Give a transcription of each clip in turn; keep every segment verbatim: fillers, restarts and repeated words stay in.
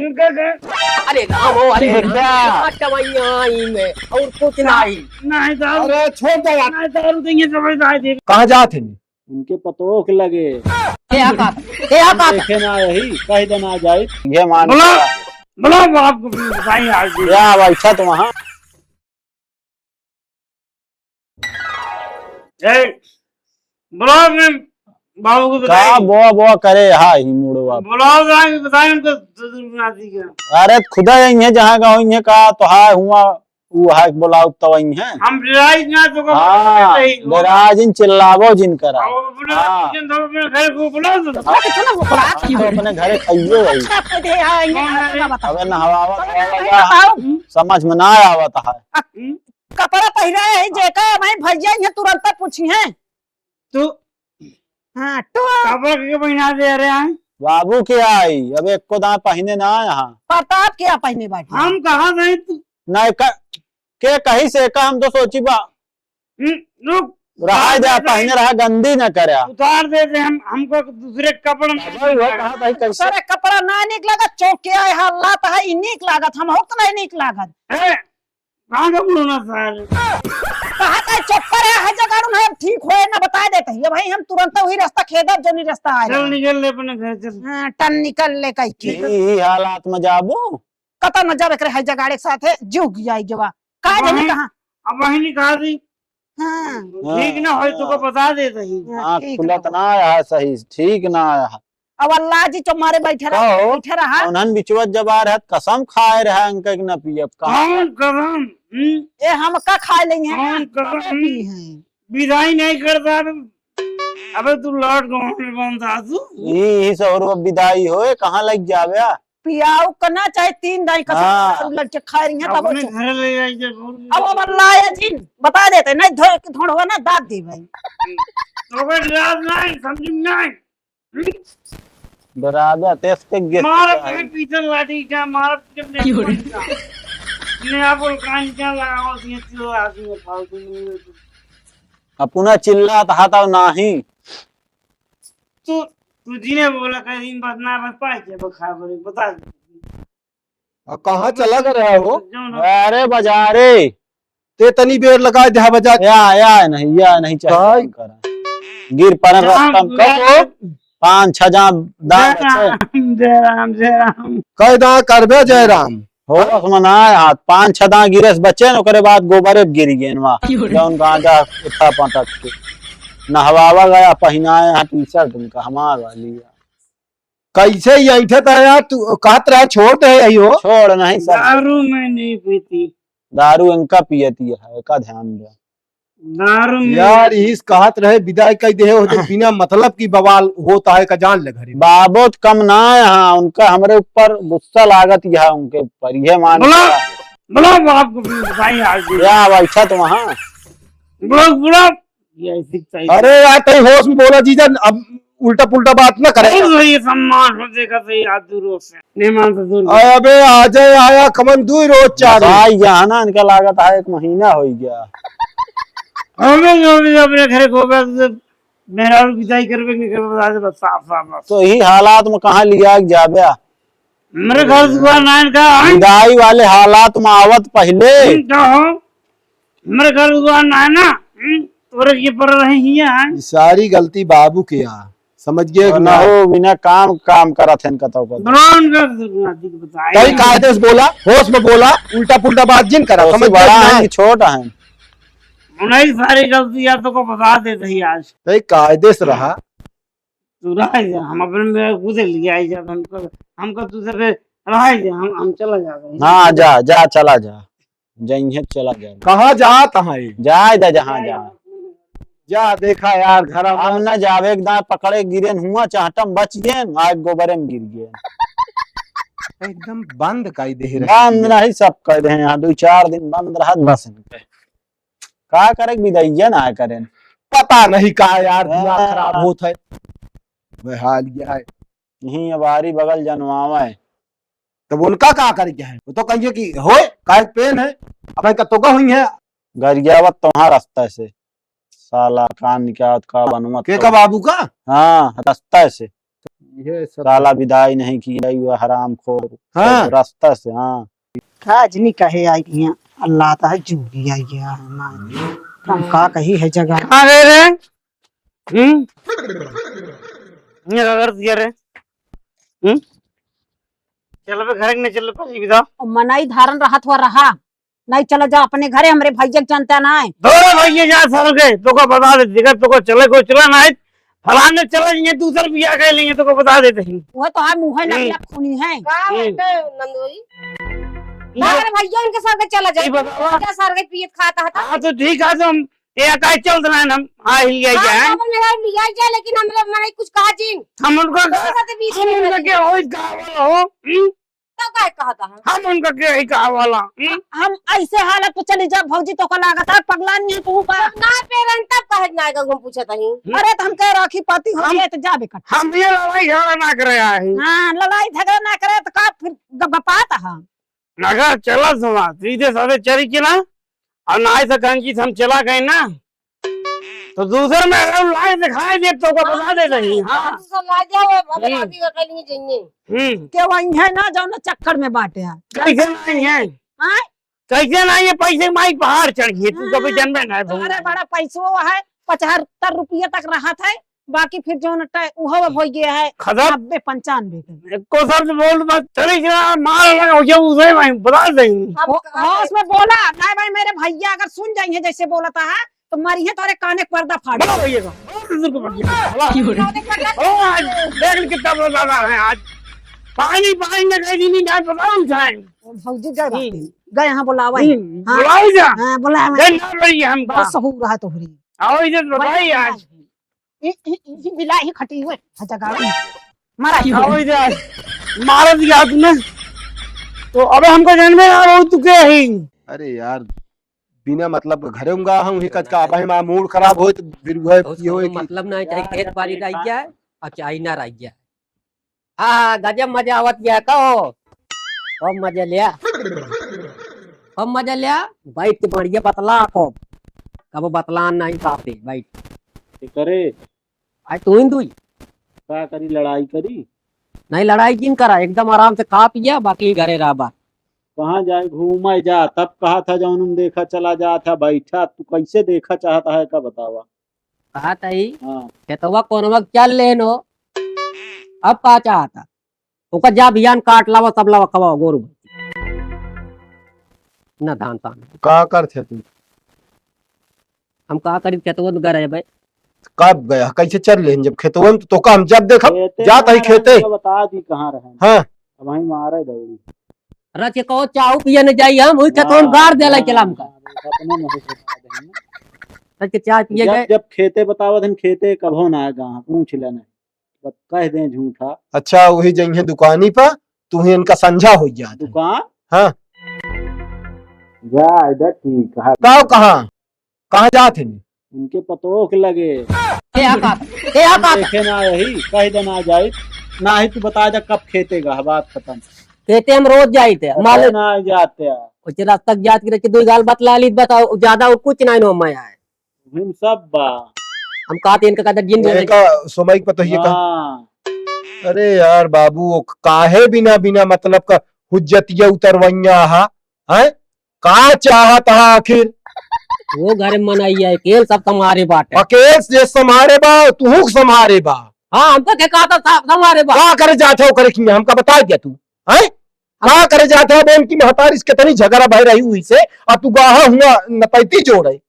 अरे राम हो, अरे राम, क्या? कहाँ कमाई आई में, और कुछ नहीं। नहीं दारू। अरे छोड़ दे यार। नहीं दारू देंगे, समझदार जी। कहाँ जात है? उनके पतोह के लगे। ए आका, ए आका। देखे ना यही, कह देना जाए। ये मान बुला, बुला बाप को भी बताइए आज भी। या बैठा तो वहाँ। ए, बुलाओ अपने बाबू को का बताइए। बोआ बोआ करे हा ही मुड़वा। बुलाओ जाके बताइए उनको ससुर नाती का। अरे खुदा यही है जहाँ का होई है का तो हाय हुआ वो हाय बुलाओ तो वही है। हम डराई ना तो का हाँ, सही हुआ। डरा जिन चिल्लावो जिन करा। अब अपने हाँ। जिन धर्म में घर को बुलाओ तो। हाँ, कितना वो बात की तो अपने घरे खाइए भाई। अच्छा, तो दे, हाँ, ये कौन है? बात बताओ। अबे नहवावा अबे खावा नहीं का बताओ। समझ में ना आवत है। हम्म। कपड़ा पहिरे है, जेका मैं भैया इन्हें तुरंत पूछी हैं। तू हाँ, तो कपड़ा के पहिना दे रहे हैं? बाबू के आई, अब एको दांत पहिने ना आया हाँ। प्रताप के यहाँ पहिने बाटे। हम कहाँ गए तू? नहीं क-, के कही से का हम तो सोची बा। हम्म, रुक। रहा जा, उतार दे पहिने रहा, गंदी न करया। उतार दे दे, हम, हमको दूसरे कपड़े में अब वह कहा था कैसे? सारे कपड़ा ना निक लागत, चौक के आए हालात है, ई निक लागत, हम हो तो नहीं निक लागत। ए, कहाँ का बोलना सारे? कहा था चक्कर है, हर जगह हम ठीक होए ना बता देते हैं। ये भाई हम तुरंत वही रास्ता खेदब जो नहीं रास्ता आ चल रहा। निकल ले अपने घर चल। हाँ, टन निकल ले कहीं की। ई, ई हालात में जाबू? कतौ न जाबे करे है जगाड़े के साथे, जीव की जाई जवा। का अब जाने वहीं, कहाँ? अब वहीं निकाल दी। हाँ। ठीक ना होई तो को बता देते ही। हाँ, हाँ, ठीक खुलत ना। ना आया है सही, ठीक ना आया है। अब अल्लाह जी चुम्मारे बैठे रहा, कहो, बैठे रहा। उन्हन बिचवत जब आ रहा, कसम खाए रहा, अंक के न पियब, कहाँ? कौन कसम? हम्म? ए, हम का खाए लेंगे? कौन कसम? पी हैं। विदाई नहीं करता, अबे, अबे तू लौट गाँव में बन सासू। ई, ई सहुर विदाई होए, कहाँ लग जावे? पियाऊ का ना चाहे तीन दाई का हाँ। लड़के खाए रही हैं, तब अपने वो घर ले जाए जब और अब, अब अल्लाह जी बता देते, नहीं धो-, धोड़वा ना दाद दे भाई। तो कोई इलाज नहीं, समझ में नहीं। डरावे तेज के गिर मार जाए। अपने पीछे लाठी का, मार अपने क्यों रे? पीछे का। मैं आप लोग कान क्या लगाओ, ये क्यों आदमी है, फालतू में। अपना चिल्लात हाथ आओ नाही। तू, तू जिने बोला कहीं दिन बाद ना बस पाए के बखा बोले, बता दे। आ, कहाँ चला गया रहा हो? जाओ ना। अरे बाजारे। ते तनी बेर लगा दे बजा। या, या नहीं, या नहीं चाहिए भाई। करा। गिर पड़न रास्ता में। कब हो? पाँच छह जाँ दाँत जय बचे। राम, जय राम, जय राम। कई दाँत करबे जय राम। हो, उसमें ना हाथ, पाँच छह दाँत गिरे से बचे न, ओकरे बाद गोबरे गिर गए वहाँ। जौन गांजा उठा पटक के। नहवावा गया, पहिनाए हाथ T-shirt उनका, हमार वाली है। कैसे ये ऐठत है यार? तू कहत रहा छोड़ दे यही हो। छोड़ नहीं सर। दारू मैं नहीं पीती। दारू इनका पियती है, का ध्यान दे। दारू में यार, इस कहत रहे विदाई कई देहे होते, बिना मतलब की बवाल होता है का जान ले घरे। बाबत कम ना है, हाँ, उनका हमरे ऊपर गुस्सा लागत यहाँ उनके ऊपर, ये मान बोला, बोला बाप को भी बताइए आज भी। या बैठा तो वहाँ। बोला, बोला, ये ऐसी चाहिए। अरे यार, कहीं होश में बोला जीजा, अब उल्टा पुल्टा बात ना करे। और ये सम्मान हो देखा सही हाथ दूर से। मेहमान तो दूर। अबे आ जाए आया कमन दुई रोज चार रोज। भाई जाना इनका लागत है एक महीना हो गया। हमें जो भी अपने घर को बस मेहरारू विदाई करबे के करबे आज बस साफ साफ बस। तो यही हालात में कहाँ लिया के जाबे? मेरे घर दुआर ना इनका है। विदाई वाले हालात में आवत पहले। हम्म, का हो? मेरे घर दुआर ना है ना। हम्म, तोरे के पर रहे ही है। ये सारी गलती बाबू के यहाँ। समझ गए कि ना? हो, बिना काम, काम करत हन, कतौ, कतौ। ब्राउन कर दे, ना दिख बताए। कई कायदे से बोला, होश में बोला, उल्टा पुल्टा बात जिन करा, होश समझ गए बड़ा कि ना? है कि छोट है? उन्हीं सारी गलती या तो को बता देते ही आज। कई कायदे से रहा। तू रह जा, हम अपने में खुद ले आई जा, हमको, हमको तू से फिर रह जा, हम, हम चला जाते हैं। हाँ, जा, जा, चला जा। जइहे चला जाए। कहाँ जात है? जाए दे जहाँ जाए। जा देखा यार, घर हम न जावे, एक दांत पकड़े गिरेन हुआ, चाहटम बच गेन, आज गोबरे में गिर गेन। एकदम बंद कर दे रहे बंद हैं। नहीं, सब कर दे हैं यहाँ, दो चार दिन बंद रहा, बस इनके। का करे, विदाइया ना करें। पता नहीं का यार, दिमाग हाँ। खराब होत है। वह हाल ये है। यहीं अबारी बगल जनवावा है। तब उनका का करे के है? वो तो कहिए कि होए, काहे पेन है? अब इनका तो का हुई है? गरियावत तोहार रास्ता से। साला कान निकालत का बनवत के तो। का बाबू का? हाँ, रास्ता से। ये सब साला विदाई नहीं किया, ये हरामखोर। हाँ। रास्ता से, हाँ। का जनी कहे आई हियाँ, अल्लाह ता है जोगी आई गया है, माँ। हम का कही है जगह। कहाँ गए रे? हम्म? ये का कर दिया रे? हम्म? चल बे, घर के नहीं चल, पहले विदा। मनई धारन रहत हुआ रहा, नहीं चला जा अपने घरे, हमरे भैया के जनता ना है। दो भैया जा साल के, तोका बता दे, दिखा तोका चले को चला ना है, फलाने चले जाइए, दूसर बियाह कर लेंगे, तोका बता देते हैं। वो तो है, मुँह हम्म। नकला खूनी है। का हम्म। बेटे नंदोई? ये बाहर भैया उनके साथ चला जाए। ये बतावा। क्या सार के पियत खाता है? हाँ, तो ठीक है, तो हम ये का चल रहा है, हम आ ही गया हाँ, है। तो अपन मेरा लिया जाए, लेकिन हम लोग मने कुछ कहा जिन। हम उनका तो का, साथ बीच हम में उनका लगे। क्या होई का वाला हो? हम्म? तो काय कहता है? हम उनका क्या ही का वाला? हम्म? हम ऐसे हालत पे चली जा भौजी, तो का लागत है पगला नहीं तू का? ना पेरन तब कहे ना का हम पूछत हई। हम्म। अरे तो हम कह राखी पाती हो हम, गए तो जा बेटा। हम ये लड़ाई झगड़ा ना करे आए हैं। हाँ, लड़ाई झगड़ा ना करे तो का फिर ग-, बपात है। अगर चला समा सीधे साधे चली के ना, और ना ऐसा कहें कि हम चला गए ना, तो दूसर में अगर लाए दिखाई दे तो को बता दे नहीं। हाँ। दूसर ला जाओ, अब हम्म। राती का कहीं जाएंगे। हम्म। के वही है ना, जो ना चक्कर में बाटे है। कैसे नहीं है? हाँ? कैसे नहीं है? पैसे माई पहाड़ चढ़ गए, तू कभी हाँ। जन्मे ना है अरे भगवान। बड़ा पैसो है, पचहत्तर रुपये तक रहत है, बाकी फिर जौन ट-, उहो अब होइ गया है, खत्म। नब्बे पंचानबे के। एको शब्द बोल मत, चली जा, मार लगा हो गया, उसे मैं बता देंगे। हम वो, कहा हाँ, थे। उसमें बोला, नहीं भाई, मेरे भैया अगर सुन जाएंगे जैसे बोलता है, तो मरिए तोरे काने के पर्दा फाड़ बोला दे। भैया का, बोला ससुर को भैया का, बोला। काने के पर्दा ओ, आज देख ले कितना बोला रहा है आज। पानी, पानी में गई नहीं, नहीं, बताओ हम जाएंगे। भौजी गए बाटे, हम्म। गए यहाँ बुलावा है। हम्म, हाँ। बुलाओ जा। हाँ, बुलावा है। गए ना रही है हमको। बहुत सहूर रहा तोहरी। आओ इधर बताइए आज। ई, ई, ई, ई बिलाई खटी हुए, हजा गाड़ी। मारा ही आओ इधर। मार दिया तूने। तो अबे हमको जन्मे ना रहो, तू क्या है? अरे यार, बिना मतलब घरे उंगा हम ही कच का, अब हमारा मूड खराब होए तो फिर वह और ये होए उसको कि मतलब ना है, चाहे खेत बाड़ी रह गया है और चाहे ना रह गया है। हाँ, हाँ, गजब मजा आवत गया, कहो। खूब मजा लिया, खूब मजा लिया, बैठ के बढ़िया बतला खूब। कबो बतलान नहीं पाते, बैठ। के करे? आज तू ही दुई। का करी, लड़ाई करी? नहीं, लड़ाई किन करा, एकदम आराम से खा पिया, बाकी घरे रहा बा। कहाँ जाए, घूमे जा, तब कहा था जौन हम देखा चला जा था, बैठा, तू कैसे देखा चाहता है, का बतावा? कहा था ही, हाँ। खेतवा कोनवा चल लेन हो, अब का चाहता? ओकर जा बियान काट लावा, सब लावा खवावा गोरू। ना धान तान। का करथे तू? हम का करी, खेतवन गए रहे भाई। कब गया? कैसे चल लेन जब खेतवन तो, तो का हम जब देखब, खेते जात ना ही रहे, खेते। बता दी कहाँ रहे। हाँ। अब वहीं मारे दौड़ी। रच के कहो चाहू पिए न जाई हम, वही खेतवन ना, गाड़ देला ना, चलाम का। ना, अपने मुँह से बता देंगे। रच के चाय पिए जब, गए। जब खेते बतावत हन, खेते कभो ना आएगा, पूछ लेना। बस कह दें झूठा। अच्छा, वही जइहे दुकानी पर, तू ही इनका संझा हो जात है। दुकान? हाँ। जा, इधर ठीक है। का कहाँ? कहाँ जात है? उनके पतोह के लगे। के आ का? के आ का? देखे ना यही, कह देना जाई। ना ही तू बता दे कब खेते गा, बात खत्म। खेते हम रोज जाइत है। पता मालूम ना जाते हैं। उस रास्ता जात के रखे दो गाल बतला ली, बताओ, ज्यादा और कुछ नहीं नो मैं आए। हम सब बा। हम कहते इनका कहते दिन भर इनका समय के पता ही है का? हाँ। अरे यार बाबू, वो काहे बिना, बिना मतलब का हुज्जतिया उतरवैया हा? हैं? का चाहत हा आखिर? वो घर में मनई है, अकेल सब संभारे बाटे। अकेल से संभारे बा, तुहू के संभारे बा। हाँ, हम तो के कहता था, संभारे बा। का करे जात है ओकरे किहाँ, हमका बता दिया तू, हैं? का करे जात है, बहन की महतारी से कितनी झगड़ा भय रही हुई से, और तू गाहा हुआ नपैती जोड़े।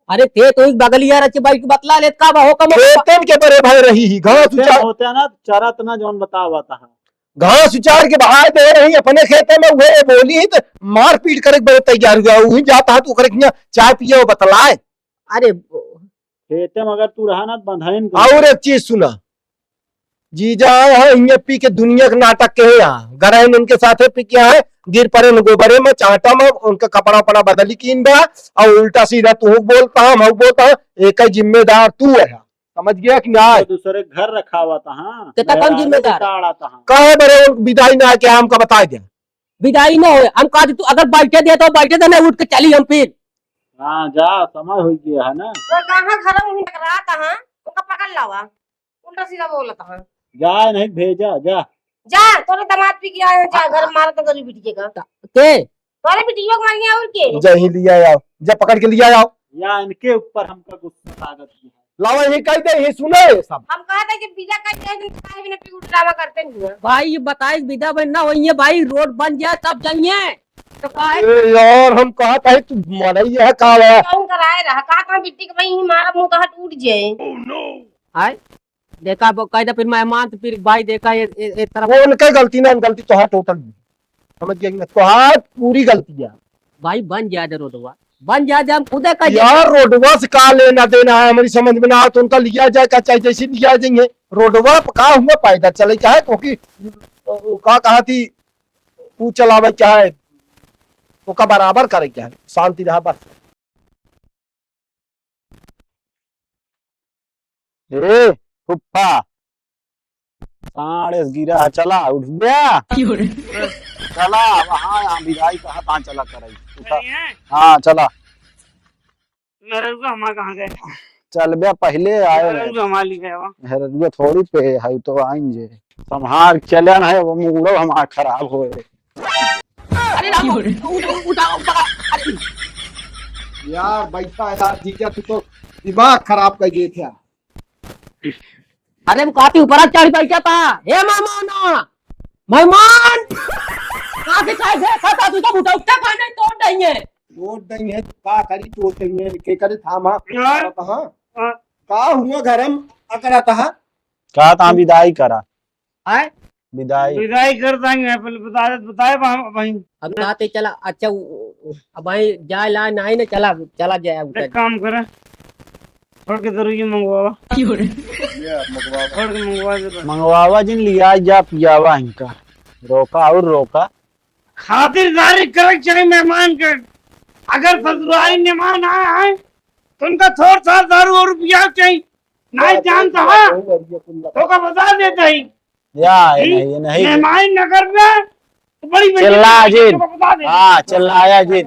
अरे ते तो एक बगलिया रचे बाइक बतला लेत का बा हो कम। खेतन के बरे भय रही ही, घास खेतन उचार होते ना, चरत ना जौन बतावत हा। घास उचार के बहाय दे रही अपने खेते में, उहे बोली ही तो मारपीट करे के बरे तैयार हुआ, वही जाता है तो ओकरे किहाँ चाय पिए वो बतलाए। अरे खेते में अगर तू रहा ना तो बंधाइन कर। और एक चीज सुना, जीजा आए हैं, इन्हें पी के दुनिया के नाटक के हैं यहाँ। गरहन इनके साथे पी के आए, गिर पड़े न गोबरे में, चाटा में, उनका कपड़ा उपड़ा बदली कीन बा, और उल्टा सीधा तू बोलता है, हम बोलता है, एक ही जिम्मेदार तू है, समझ गया कि ना? तो दूसरे घर रखावा था, हाँ। कितना कम जिम्मेदार? काढ़ा था, हाँ। कहे बरे उन विदाई ना के हमका बता दे। विदाई ना होए, हम कहा तू अगर बैठे दे तो बैठे दे, नहीं उठ के चली हम फिर। हाँ, जा, समय हो गया है ना। वो कहाँ घर में टकराता है, ओका पकड़ लावा। उल्टा सीधा बोलत हन। जा, नहीं भेजा, जा। जा, तोरे दामाद पी के आए हैं, जा, घर मार तो गरीब बिटिया का। के? तोरे बिटिया को मारिए और के? जा ही लिया आओ, जा पकड़ के लिया आओ। या इनके ऊपर हमका गुस्सा लागत है। लावा, ये कह दे, ये सुने सब। हम कहा था कि विदा कर दे, दिन काहे बिना पी उठ ड्रामा करते नहीं है। भाई, ये बताए, विदा बन ना होइए भाई, रोड बन जाए तब जाइए। तो काहे? ए यार, हम कहा था, तू मरई है का है? कौन कराए रहा? कहा था बिट्टी के भाई, ही मारा मुंह तो हट उठ जाए। हाय, देखा, वो कह दे, फिर मेहमान तो फिर भाई देखा, ये, ये, ये तरफ। वो उनके गलती ना, गलती तो है टोटल। समझ गया कि ना? तोहार पूरी गलती है। भाई, बन जाए दे रोडवा, बन जाए दे, हम खुदे कह दे। यार, रोडवा से का लेना देना है, हमारी समझ में ना आए, तो उनका लिया जाए, का चाहे जैसे लिया जाएंगे, रोडवा पे का हुआ, पैदल चले चाहे, क्योंकि वो का कहा थी, तू चलावे चाहे, ओका बराबर करे चाहे, शांति रहा बस। ए फुफ्फा, साढ़े गिरा है, चला उठ गया। चला वहाँ, यहाँ बिदाई कहा, कहाँ चला कराई, उठा। हाँ, चला। मेहररुआ हमार कहाँ गए? चल बे, पहले आए रहे। मेहररुआ हमार लिखे बा। मेहररुआ थोड़ी पे है, तो आइन जे। संभार चले ना है, वो मूडो हमार खराब होए। अरे राम, उठा, उठा, उठा, अरे। यार, बैठा है यार, जीजा, तू तो दिमाग खराब कर दिए थे। अरे, हम कहती ऊपर चढ़ बैठा था। हे मेहमान, मेहमान, कहाँ से खाए थे? खाता तू तो उठा, उठा, खाने तोड़ देंगे। तोड़ देंगे, का करी, तोड़ देंगे, के करे थामा? हाँ। हाँ। हाँ। का हुआ घर में अकड़ा तहा? का ता विदाई करा? आय? विदाई। विदाई कर देंगे, पहले बता दे, बताए बा हम भाई। अब कहते चला, अच्छा, उ, उ, अब भाई जाए ला नहीं ना, चला, चला जाए, उठा। एक काम करे, छोड़ के जरूरी मंगवावा। ये मंगवावा। छोड़ के मंगवा दे बस। मंगवावा जिन, लिया जा, पियावा इनका। रोका और रोका। खातिरदारी करे के चाही मेहमान के। अगर ससुरारी मेहमान आए हैं, तो उनका थोड़ सा दारू और पिया के चाही। नहीं जानता है, तो का बता देता ही। या, ये हम्म? नहीं, ये नहीं। मेहमान नगर में तो बड़ी बेइज्जती चिल्ला होती है, जिन। तो का बता देता हाँ, ही। चिल्लाया जिन।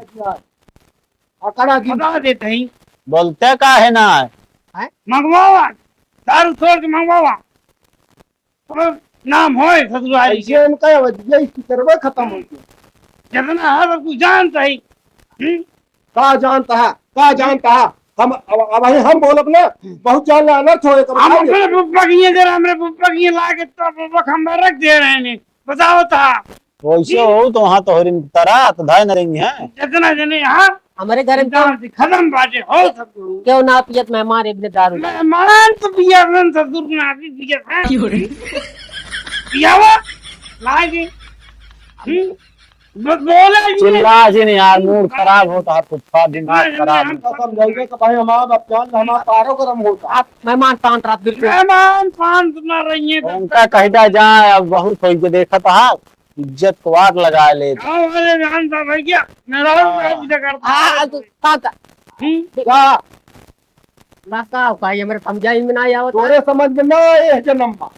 अकड़ा जिन। बता देता ही। बोलते का है ना? हैं? मंगवावा, दारू छोड़ के मंगवावा। अब नाम होए ससुरारी के। ऐसे इनका वजह इस तरह खत्म हो गया। जितना है, सब कुछ जानता ही। हम्म? का जानता है, का जानता है? हम, अब, अब हम बोलब ना, बहुत जान ला अनर्थ होए, तो हम बताइए। अपने फुफ्फा के यहाँ जरा, हमरे फुफ्फा के यहाँ ला के तो फुफ्फा के हम रख दे रहे हैं, बताओ तो। वैसे हो तो वहाँ तोहरी तरह तो धाय न रही हैं। जितना जने यहाँ हमारे घर में गाँव से खत्म बाटे हो सब लोग। क्यों ना पियत मेहमान एक दारू? मेहमान तो पिया रन ससुर के नाती पिया था। क्यों रे? पियावा? लाए के। हम्म? बस बोला ही नहीं। चिल्ला जिन यार, मूड खराब होता है, फुफ्फा दिमाग नहीं, खराब नहीं, होता है। हम कसम जाइए कि भाई हमारा बच्चा, हमारा पारो गरम होता। आप मेहमान शांत रहा, बिल्कुल। मेहमान शांत ना रहिए तो उनका कहता जाए, अब बहुत होई के देखत हा, इज्जत को आग लगा ले। गाँव वाले जानता भाई क्या? मेरा हाँ। पूजा करता हाँ, है। तो का, का? हम्म? का? ना का, भाई, हमरे समझा ही में ना आवत। तोरे समझ में ना आए, ये जन्म बा।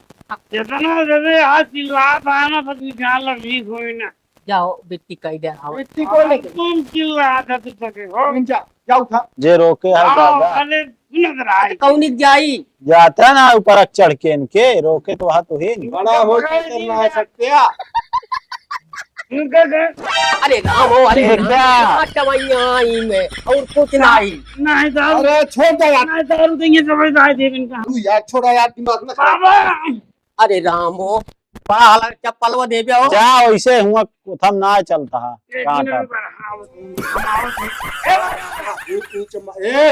जितना जैसे आज चिल्लात है ना, सब निकाल लो, ठीक होई ना। जाओ, बिट्टी कह दे, आओ। बिट्टी को लेके। तुम चिल्लात है, तुम सके हो। जा, जा उठा। जे रोके है आओ, दादा। अरे, सुनत रहा है। कौन जाई? जाता ना ऊपर चढ़ के इनके, रोके तो वहाँ तो है नहीं। बड़ा हो के करना है सकते हैं। उनका घर अरे राम हो, अरे राम, बेटा। कहाँ चवैया आई में, और कुछ नहीं। नहीं दारू। अरे छोड़ दे यार। नहीं दारू देंगे, समझदार थे इनका। तू यार छोड़ा यार, दिमाग ना खराब। बाबा। अरे राम हो, बड़ा हालत चप्पलवा देबे हो। जा, वैसे हुआ कोथम ना चलता है। एक कांटा। मिनट पर, हाँ, वो, हम आवत हैं। ए, बाबा। तू, तू चम्मा-, ए,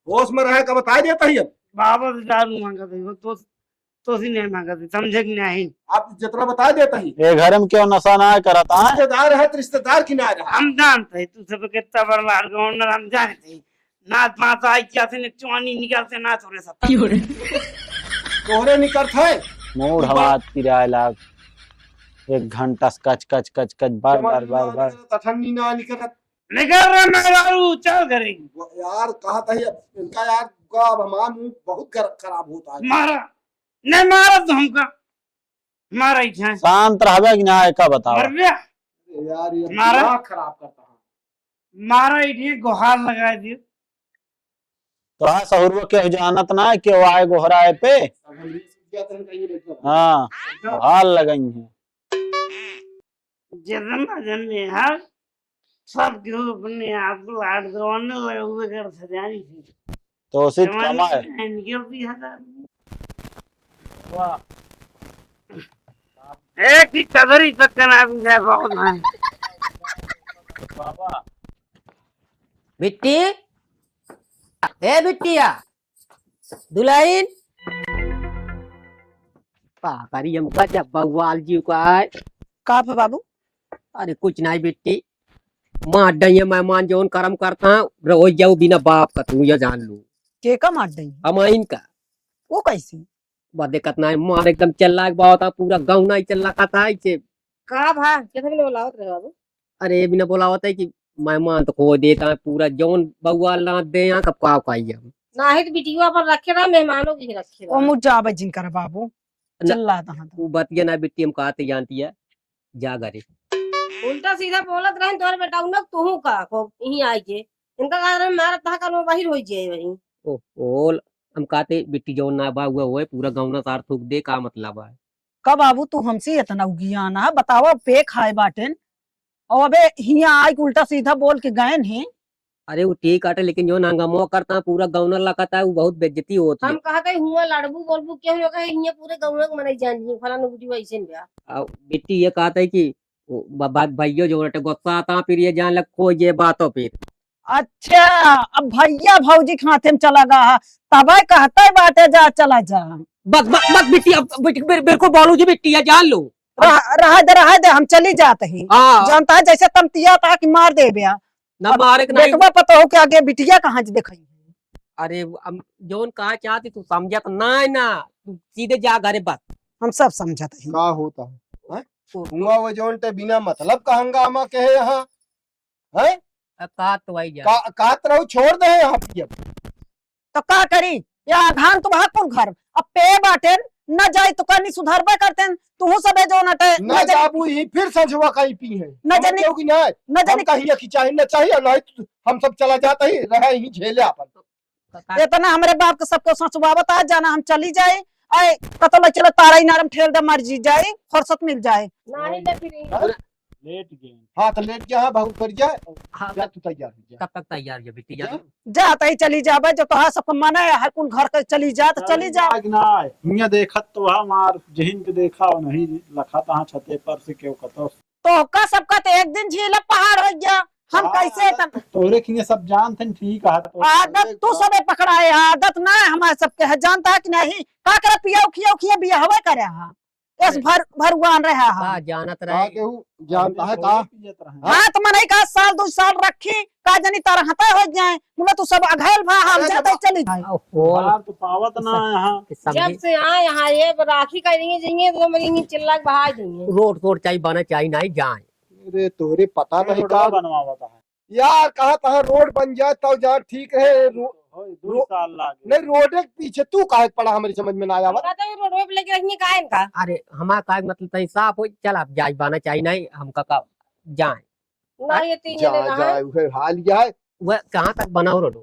होश में रहे का बता देता ही अब। बाबा से दारू मांगा था, वो तो, तो सी नहीं मांगा था, समझे कि नहीं? आप जितना बता देता ही। ये घर में क्यों नशा ना करता है? रिश्तेदार है तो रिश्तेदार की ना रहा। हम जानते हैं, तू सब कितना बड़ा लाड़ का owner हम जानते हैं। नाच पास आई क्या से ने चुआनी निकालते ना थोड़े सा। क्यों रे? तोहरे निकलत है। मूड हमार पिराए लाग। एक घंटा से कच, कच, कच, कच, बार, जब बार, बार, बार। तठन्नी ना निकलत। निकल रहा मैं दारू, चल करेगी। वो यार, कहा था ये, इनका यार, का अब हमारा मूड बहुत खर-, खराब होता है। मारा। नहीं मारा तो हमका। मारा ही है। शांत रहबे कि ना, एका बताओ। मर गया। यार, ये मारा। दिमाग खराब करता है। मारा ही ठीक, गुहार लगा दियो। तो हाँ, सहुरवा के जानत ना है, के वो आए गोहराए पे। अब हम हाँ, हाल लगाई है। जितना जन है, सब केहू अपने आप को लाड करवाने लगे, उधर से जानी थी। तो उसे जवानी कमा है। से निकलती है। वाह। एक ही कदरी तक का नाम है, बहुत है। बिट्टी, ए बिट्टिया, दुल्हन। का करी हमका जब बउआल जीव का आए। का भा बाबू? अरे कुछ नाहीं बिट्टी, मार डइया मेहमान जौन करम करता, रोज जाऊ बिना बाप का, तू या जान लू। के का मार डइया? हमाइन का। वो कैसे? बा देखत नाहीं, मार एकदम चिल्ला के बावता, पूरा गाँव नाहीं चिल्ला खाता है इसे। का भा, कितना बोलावत रहे बाबू? अरे बिना बोलावत है कि मेहमान तो खो देता है, पूरा जौन बउआल लात दे यहाँ कब का खाई हम। नाहीं तो बिटिया पर रखे रहा, मेहमानों की रखे रहा। ओ मुझ जाबे जिन कर बाबू, न, चिल्लाता है तो। वो बतिया ना बिट्टी हम कहते जानती है, जा घरे। उल्टा सीधा बोलत रहे तोर बेटा, उन लोग तुहू का को यहीं आए के। इनका कारण मारा तहा का नो बाहिर होई जाए वहीं। ओ, ओ, हम कहते बिट्टी जौन ना बा हुआ होए, पूरा गाँव ना तार थूक दे, का मतलब है? का बाबू तू हमसे इतना उगियाना है, बतावा पे खाए बाटेन, और अबे हियाँ आए के उल्टा सीधा बोल के गए नहीं। अरे वो ठीक आटे, लेकिन जौन हंगामा करता है, पूरा गाँव ना लखता है, वो बहुत बेइज्जती होती है। हम कहते हुआ लड़बू बोलबू क्यों लोग है, हियाँ पूरे गाँव में मनाई जान जी, फलाना बुढ़ी वैसे नहीं। आ, बिट्टी ये कहता है कि वो ब-, ब-, भइयो जो रटे गुस्सा आता, फिर ये जान लग खो ये बातों फिर। अच्छा, अब भइया भौजी के हाथे में चला गया है, तबे कहते बाटे जा चला जा। बस, बस, बस बिट्टी, अब बिट-, बिल-, बिल्कुल बोलू जी बिट्टी, ये जान लो। रह, रह दे, रह दे, हम चली जात ही। हाँ। जानता है जैसे तमतिया था कि मार देबे। ना अब मारे के नहीं। बेटवा पतोह के आगे बिटिया कहाँ से देखाई? अरे, हम जौन कहा चाहती तू समझत ना है ना, तू सीधे जा घरे बस। हम सब समझत ही। का होता है? हैं? तो हुआ वो जौन ते बिना मतलब का हंगामा कहे यहाँ, हैं? अब का तो आई जा। का, का तरह छोड़ दे यहाँ पे अब। तो का करी? या धान तो वहाँ कुल घर, अब पे बाटेन, न जाई तो कनी सुधरबे करतेन, तुहू सबे जौन अटे, न न जाई। जाबू ही फिर संझवा कहीं पी है। न हम जानी, क्यों कि नहीं? न जानी। हमका ही अखी चाहिए, न चाहिए, नहीं तो हम सब चला जाता ही, रहे ही झेले अपन। का, का इतना हमरे बाप के सबके सोचवावत आ, जाना हम चली जाई, आए, कतो ले चले तारा इनारम ठेल दे मर जी जाई, फुर्सत मिल जाए। नहीं ले फिर। हाँ? लेट गए। हाँ, तो लेट गया है, बहुत कर जाए। हाँ, जा, तू तैयार हो जा। कब तक तैयार हो बिट्टी जा? जा। जा, तई चली जाबे, जो तोहार सबके मना है, हर कुल घर के चली जा, तो चली जा। आज ना आए। हियाँ देखत तो हमार जहिन के देखा हो नहीं, लखा तहाँ छते पर से क्यों कतो। तो का सबका तो एक दिन झीला पहाड़ हो गया, हम हाँ, कैसे तब तोरे खिए सब जानत हन, ठीक है, तो आदत तू सबे पकड़ाए है, आदत ना है हमारे सबके है, जानता है कि नहीं? का करे पिया उखिया उखिया बिया हवे करे है। एस भर, भरुआन रहा है। का जानत रहे? का केहू जानता है का? हाँ, तो मनई का साल दो साल रखी, का जानी तरहता हो जाए। मुला तू सब अघैल भा, हम अरे जाते बाबा। चली जाए। ओहो। बाहर तो पावत ना है यहाँ। जब से आए यहाँ, ये राखी का नहीं जाइए, तो मेरी चिल्ला के बहा देंगे। रोड, रोड चाहिए, बना चाहिए, नहीं जाए। अरे, तोहरे पता नहीं रोडवा का बनवावत है। यार, कहा तहा रोड बन जाए, तब जा ठीक रहे। रो-, होय, दो रो-, साल लागे। नहीं, रोडे के पीछे तू काहे पड़ा, हमारी समझ में ना आवा। कहते हैं, रोडवे पे लेके रखिए, काहे इनका? अरे, हमार काहे मतलब, तई साफ हो, चल, आप जाए, बाना चाहिए, नहीं, हमका का, जाए। ना, ये तीन जा, जने कहाँ जा, हैं? उहे हाल यह है। वह कहाँ तक बना हो रोड?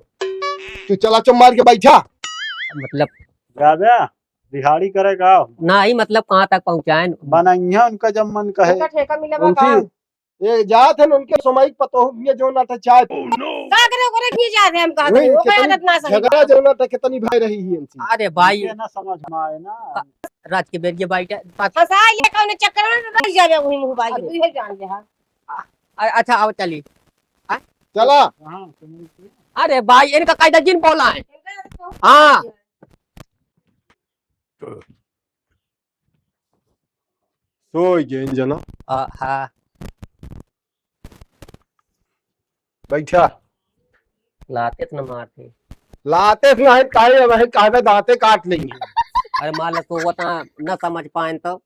तू चला चो मार के बैठा। मतलब? जाबे, दिहाड़ी करे का? नहीं, मतलब, कहाँ तक पहुँचाएन? बनइया उनका जब मन कहे। उनका ठेका मिले बा उनकी का? ये जात है ना, उनके समय पतोह में जो ना था चाय पी। का करे ओकरे किए जात है, हम कहत वही हई, ओकर कितनी आदत ना सही झगड़ा बा। जो ना था, कितनी भाई रही है इनसे। अरे भाई। इनके ना समझ में आए ना। का-, रात के बेर ये भाई का बात। फंसा ये कौन चक्कर में रह जाबे वही मुँह भाई, अरे। तू ये जान ले, हाँ। अ-, अच्छा, आओ चली। हाँ? चला। हाँ, समझ गए। अरे भाई, इनका कायदा जिन बोला है। इनका तो हाँ। सोई गए इन जना। आ, हाँ। बैठा। लाते तो न मारते। लाते तो नहीं, काहे अब है, काहे दांते काट लेंगे। अरे मार लो, तो वो तो न समझ पाए तो।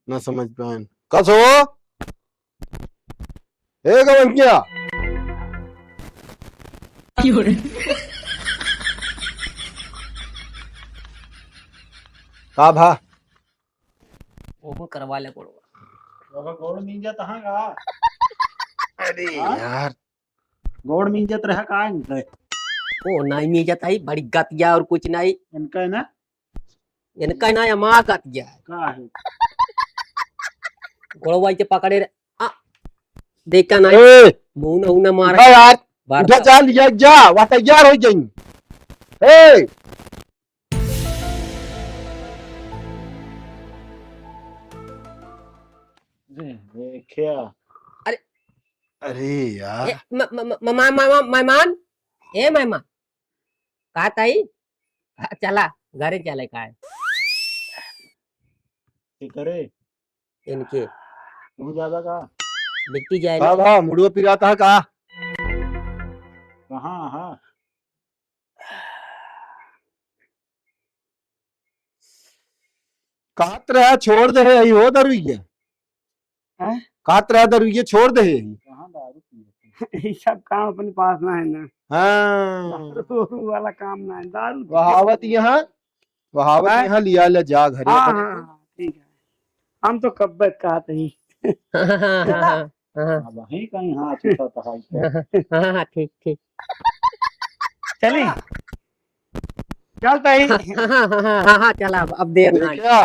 न समझ पाए। कस हो? ए गवंकिया। का भा? ओहो करवा ले गोड़वा। बाबा गोड़ मींजत हाँ का? अरे हाँ? यार। गोड़ मींजत रहा का इनके? ओ नहीं मींजत है, बड़ी गतिया और कुछ नहीं। इनका है ना? इनका ना अमा कट गया है। का है? गोड़वा के पकड़े रहे। आ, देखा ना। ए! मुंह ना, मुंह ना मार। उठा यार। बार उठा बार। जा, लिया जा, वहाँ तैयार हो जाएंगे। ए! अरे, ये क्या? अरे। अरे यार। ए, म-, म-, म-, म-, म-, म-, मेहमान, ए मेहमान, का ताई? आ, चला, घरे चले का है? के करे? इनके। तू ज्यादा का? बिट्टी जाए हाँ ना। भा, मुड़वा पिरात है का? कहाँ, हाँ? कहत रहा छोड़ दे है, यही हो दारू ये। हैं? कहत रहा दारू ये छोड़ दे है। कहाँ दारू पिए? ये सब काम अपने पास ना है ना। हाँ। दारू वाला काम ना है, दारू तो वहावत यहाँ, वहावत हैं? यहाँ लिया ले जा घरे हाँ, अपने। हाँ, हाँ, ठीक है। हम तो कब्बे कहत ही। हाँ, हाँ, हाँ, हाँ, हाँ। अब वहीं कहीं हाथ उठा तो है। हाँ, हाँ, ठीक, ठीक। चली? चलता ही। हाँ, हाँ, हाँ, हाँ, हाँ, चला, अब, अब देर ना। क्या?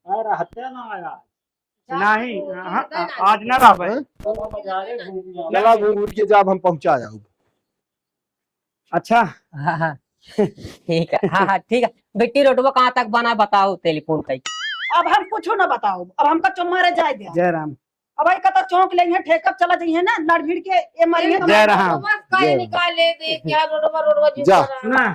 अरे, हत्या ना आया। नहीं, हाँ, हाँ, आज ना रहबे। हैं? चला, बाजारे घूम आवा। चला, घूम घूम के जाब हम पहुँचा जाऊ। अच्छा। हाँ, हाँ। ठीक है, हाँ, हाँ, ठीक है। बिट्टी रोडवा कहाँ तक बना, बताओ, टेलीफोन कई। अब हम कुछ ना बताओ, अब हमका चुम्मा रे जाए दे। जय राम। अब आई कता चौंक लेंगे, ठेकब चला जाइए ना, लड़ भिड़ के ये मरिए तो जय राम। बस काहे जय। निकाले दे, क्या रोडवा, रोडवा जिन जा। करा। ना,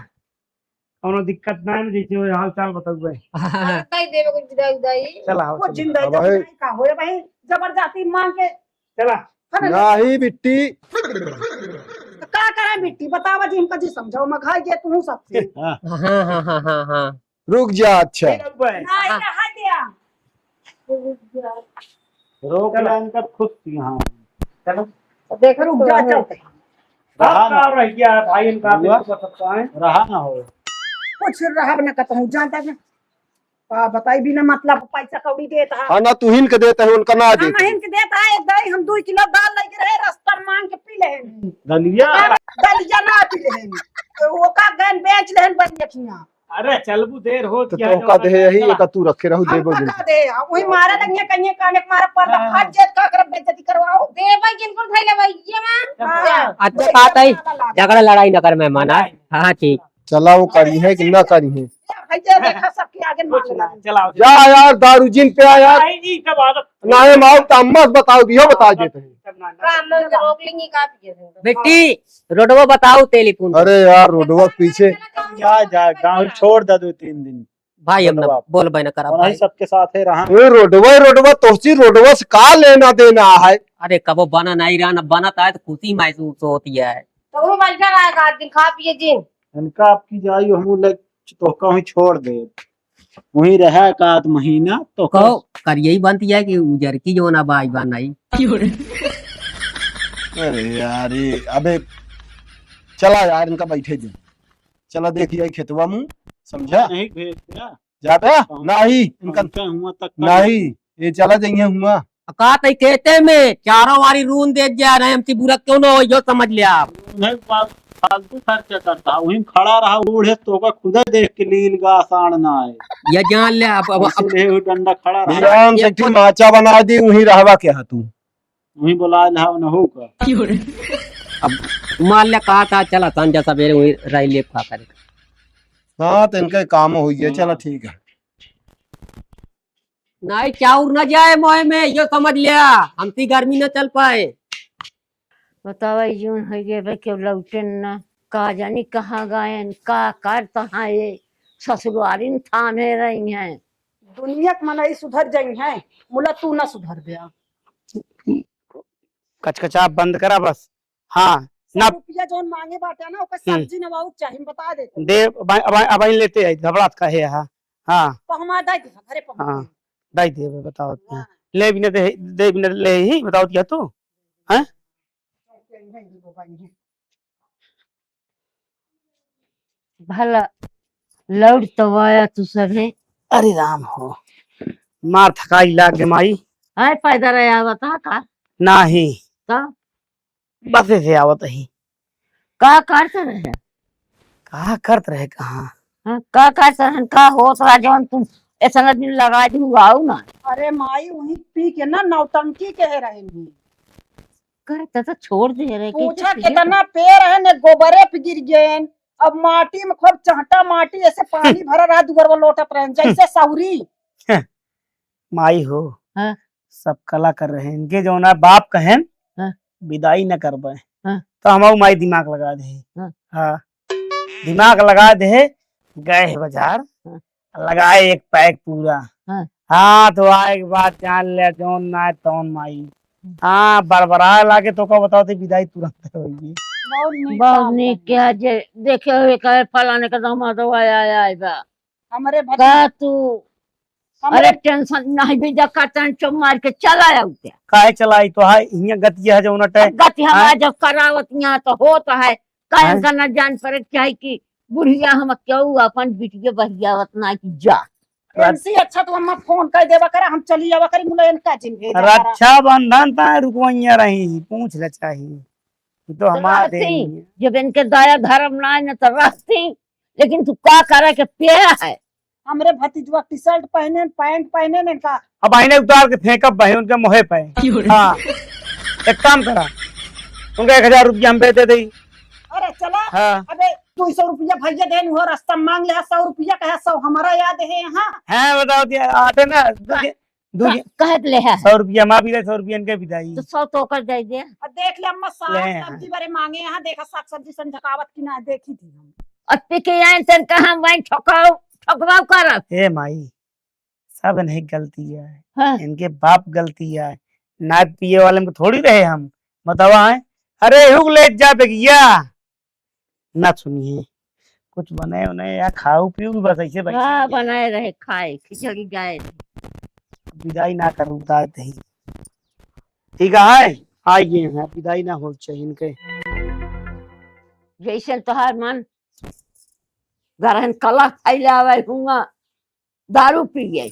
कौनो दिक्कत ना है, जैसे वो हाल चाल बताऊ भाई। हाँ। कई देवे को विदाई, विदाई। चला, आओ, वो चला। जिंदा अब है। विदाई का होए भाई, जबरदस्ती मांग के। चला। है ना? नहीं बिट्टी। तो का करे बिट्टी? बतावा जी, हमका जी समझाओ, मैं खाई के तू सबसे। हाँ। हाँ, हाँ, हाँ, हाँ, हाँ। रुक जा, अच्छा। नहीं, नहीं, हाँ। रहा दिया। रोक चलो। ले, इनका खुश थी, हाँ। चलो। देखो, रुक जा, चलते हैं। रहा अब ना। का रह गया है भाई, इनका हुआ? तो कर सकता है। रहा ना हो। कुछ रहा ना कहता हूँ, जानता है। आ, बताई बिना मतलब पैसा कौड़ी देता है। हाँ, ना तू हिन के देता है, उनका ना हम देता है। हिन के देता है, एक दाई हम दो किलो दाल लेके रहे, रास्ता में मांग के पी ले। दलिया? दलिया ना पी ले। तो वो का गन बेच ले, बनिया खिया। अरे, चलबू देर होत तो क्या तोहका जो दे यही, हाँ। एका तू रखे रहू, हम देबो का दिन। का दे, वही मारे लगिए, कहिए काने के मारा पर्दा हाँ। फाट जात, का करब, बेइज्जती करवाओ। देबे किनको धइले भाई, ये माँ। हाँ। अच्छा, बात आई, झगड़ा लड़ाई न कर, मेहमान, हाँ? हाँ, हाँ, ठीक। चला, वो करी है कि ना करी है? भाई, ये देखा, सबके आगे मांगे लगे। चलाओ। जा यार, दारू जिन पे आ यार। नहीं, नहीं, सब आदत। ना, ये माऊ तो अम्मा से बताओ, दियो बता देते हैं। सब ना, ना। काम में रोक लेंगे, का पिए थे? बेटी, रोडवा बताओ टेलीफोन पर। अरे यार, रोडवा के पीछे। जा, जा, गाँव छोड़ दे दो तीन दिन। भाई, हम ना रोडवा। बोलबे ना करब वही भाई। सबके साथ है रहा। ए, रोडवा, रोडवा, तोहसी रोडवा से का लेना देना है? अरे, कबो बना नहीं रहा, ना बनत आए तो खुशी महसूस होती है। तो वो बैठा रहा एक आध दिन, खा पिए जिन। इनका आपकी जाई, हम लोग तोहका वहीं छोड़ दे। वहीं रहा एक आध महीना, तो कहो, करिए ही बनती है कि उजर की जो ना बाई बा नहीं। अरे यार, ये, अबे, चला यार, इनका बैठे दे। चला देखिए खेतवा मुँह, समझा? नहीं भेज दिया। जाता? पहुँच-, नहीं, इनका पहुँचा हुआ तक का नहीं, ये चला जाइए हुआ। का तई खेते में चारों वारी रून दे जा रहे, हमसे बुरा क्यों ना हो, यो समझ ले आप। नहीं, फा-, फालतू खर्चा करता, वहीं खड़ा रहा, बूढ़े तो का खुदा देख के लील गा साण ना आए। ये जान ले आप, अब, अब इसीलिए वो डंडा खड़ा रहा। भगवान ये से ठीक माचा बना दी, वहीं रहवा क्या तू? वहीं बुला ले, हाँ, ना हो का। अब मान ले कहा था, चला संझा सवेरे वहीं रह ले खा करे। हाँ, तो इनका काम हो गया, हाँ। चला ठीक है। नहीं, चाउर न जाए मोहे में, यो समझ लिया, हमती गर्मी न चल पाए। बतावा, यूं है ये बे, केहू लौटे न, का जानी कहाँ गएन, का करत हैं ये, ससुरारिन थामे रही हैं। दुनिया के मनई सुधर जाई हैं, मुला तू न सुधर बे। कचकचा बंद करा बस। हाँ, सौ ना रुपया जौन मांगे बाटे ना, ओकर हम्म। सब्जी नवाऊ के चाही, हम बता देते। दे, अब, अब, अब लेते आई, घबरात काहे हा? हाँ। पहुँचा दे दे, घरे पहुँचा हाँ, दे। दे दे, बताओ तो। हाँ। ले बिना दे, दे बिना ले ही, बताओ क्या तू? हैं? भला लौट तो आया तू सभे। अरे राम हो, मार थकाई लाग गे माई। आए पैदल आया बता का? नाही। तो? बसे से आवत ही। का करत रहे? का करत रहे कहाँ? हाँ, का, का सहन का होत रहा, जौन तुम इतना दिन लगा दी, आऊ ना। अरे माई, वहीं पी के ना नौटंकी कहे रहे हैं। करत तो छोड़ दे रहे, पूछा कैसे कितना पेड़ है ने गोबरे पे गिर गए। अब माटी में खूब चहटा माटी, ऐसे पानी भरा रहा, दुआर पर लोटत रहे, जैसे सौरी। माई हो, हाँ। सब कला कर रहे हैं। इनके जौन है बाप कहेन, हाँ। विदाई न करबे। हाँ। तो हमाऊ माई दिमाग लगा दे। हाँ। हाँ। दिमाग लगा दे, गए है बाजार, हाँ। लगाए एक पैक पूरा। हाँ। हाँ, तो आए के बाद जान ले जौन ना है तौन माई। हाँ। हाँ, बड़बड़ाए लागे तो का बताओ, तो विदाई तुरंत होगी। बहुत नीक बहुत काम नीक करना। क्या जे देखे हुए कहे फलाने का दामाद आया, आया, आया बा। हमरे भतीजा का तू? हमरे अरे टेंशन नहीं, बीजा का टेंशन मार के चला आऊ क्या? काहे चलाई तो है, हियां गति है जौन अटे। अब गति हम हैं? आज जब करावत यहाँ तो होत है, काहे हैं? का न जान पड़े चाहे कि बुढ़िया हम क्यों अपन बिटिया बहियावत ना कि जा। रात इनसे अच्छा तो अम्मा फोन कर देवा करा, हम चली आवा करी, मुला इनका जिन भेजा करा। रक्षाबंधन ता रुकवैया रही, पूछ ले चाही। ये तो तो हमार रहती, देन है। जब इनके दया धर्म ना है ना तो रहती, लेकिन तू का करे के पेड़ है? हमरे भतीजवा टी-शर्ट पहने, पैंट पहने ने का। अब आईने उतार के फेंकब भाई उनके मुँहे पे। क्यों रे? हाँ, एक काम करा, उनका एक हजार रुपया हम पे दे दे। अरे चला, हाँ। अबे दो सौ रुपया भैया देन हो, रास्ता में मांग ले, सौ रुपया कहे, सौ हमारा याद है यहाँ। हाँ, बताओ दिया, आटे ना, दो का-, के, दो का-, के, कहे के ले है? सौ रुपया माँ भी दे, सौ रुपया इनके भी दे। तो सौ तो ओकर दे दे। और देख ले अम्मा, साग, ले। सब्जी बरे मांगे यहाँ, देखा साग सब्जी संझकावत की ना देखी थी हम। अत्ती के आइन तन कहाँ वहीं ठोकाओ, ठोकवाओ करत। ए माई, सब इनके गलती है। हाँ। इनके बाप गलती है। नाद पिए वाले में थोड़ी रहे हम। बतावा है? अरे हुक ले जा बेगिया। ना सुनिए। कुछ बनाए उन्हें या खाऊ पीऊ बस ऐसे बैठे हाँ, हैं। बनाए रहे खाए, खिचड़ी जाए। विदाई ना करूँ, उतार दही। ठीक है, आइए हैं, विदाई ना हो चाहिए इनके। जैसे तोहार मन गरहन कला खाई ले आवे हुआ, दारू पिए।